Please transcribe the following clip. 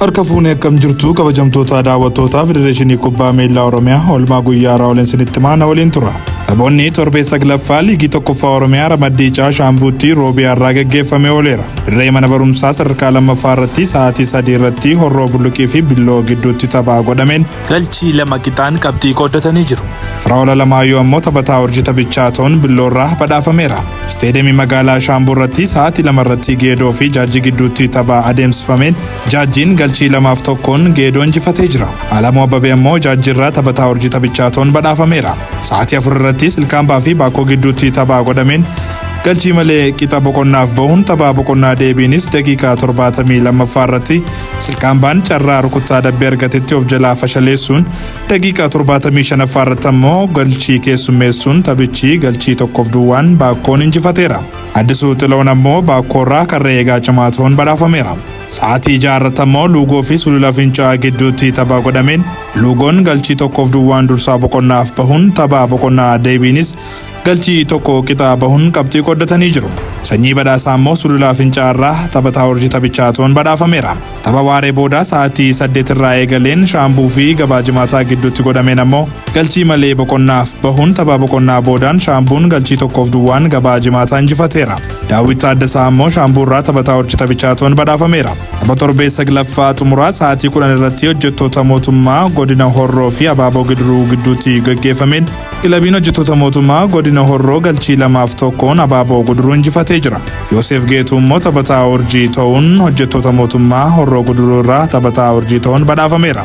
Harka fuunee akkam jirtu kabajamtoota daawwattootaa Federeeshinii Kubbaa Miillaa Oromiyaa oolmaa guyyaa irraa waliin isinitti maana waliin tura. Taphoonni torbee saglaffaa liigii tokkoffaa Oromiyaa ramaddii C Shaambuutti roobii har'aa gaggeeffamee ooleera. Dirree mana barumsaa sadarkaa lammaffaa irratti sa'aatii 3 irratti Horroo Bulluqii fi Billoo gidduutti taphaa godhameen galchii 2 qixaan qabxii qooddatanii jiru. Firaa'ol Alamaayyoo ammoo taphataa urjii taphichaa ta'uun Billoorraa badhaafameera. Isteediyeemii magaalaa Shaambuu irratti sa'aatii 2 irratti Geedoo fi Jaajjii gidduutti tapha adeemsifameen Jaajjiin galchii 2f 1n Geedoo injifatee jira. Alamuu Abbabee ammoo Jaajjiirraa taphataa urjii taphichaa ta'uun badhaafameera. Sa'aatii 4 irratti Silkaambaa fi Baakkoo gidduutti tapha godhameen galchii malee qixa boqonnaaf bahuun tapha boqonnaa deebiinis daqiiqaa 72ffaa irratti Silkaambaan carraa rukuttaa adabbii argatetti of jalaa fashaleessuun daqiiqaa 75ffaa irratti ammoo galchii keessummeessuun taphichi galchii 1f duwwaan Baakkoon injifateera. Addisuu Xilahuun ammoo Baakkoorraa karra eegaa cimaa ta'uun badhaafameera. Sa'aatii 6 irratti ammoo Luugoo fi Sulula Fincaa'aa gidduutti tapha godhameen Luugoon galchii 1f duwwaan dursaa boqonnaaf bahuun tapha boqonnaa deebiinis galchii 1 qixa bahuun qabxii qooddatanii jiru. Sanyii Badhaasaa ammoo Sulula Fincaa'aa irraa taphataa urjii taphichaa ta'uun badhaafameera. Tapha waaree boodaa sa'aatii 8 irraa eegaleen Shaambuu fi Gabaa Jimaataa gidduutti godhameen ammoo galchii malee boqonnaaf bahuun tapha boqonnaa boodaan Shaambuun galchii 1f duwwaan Gabaa Jimaataa injifateera. Daawwit Taaddasaa ammoo Shaambuu irraa taphataa urjii taphichaa ta'uun badhaafameera. Tapha torbee saglaffaa xumuraa sa'aatii 10 irratti hojjettoota mootummaa godina Horroo fi Abaaboo Giduruu gidduutti gaggeeffameen kilabiin hojjettoota mootummaa godina Horroo galchii 2f 1n Abaaboo Guduruu injifatee jira. Yooseef Geetuu immoo taphataa urjii ta'uun hojjettoota mootummaa Horroo Guduruu irraa taphataa urjii ta'uun badhaafameera.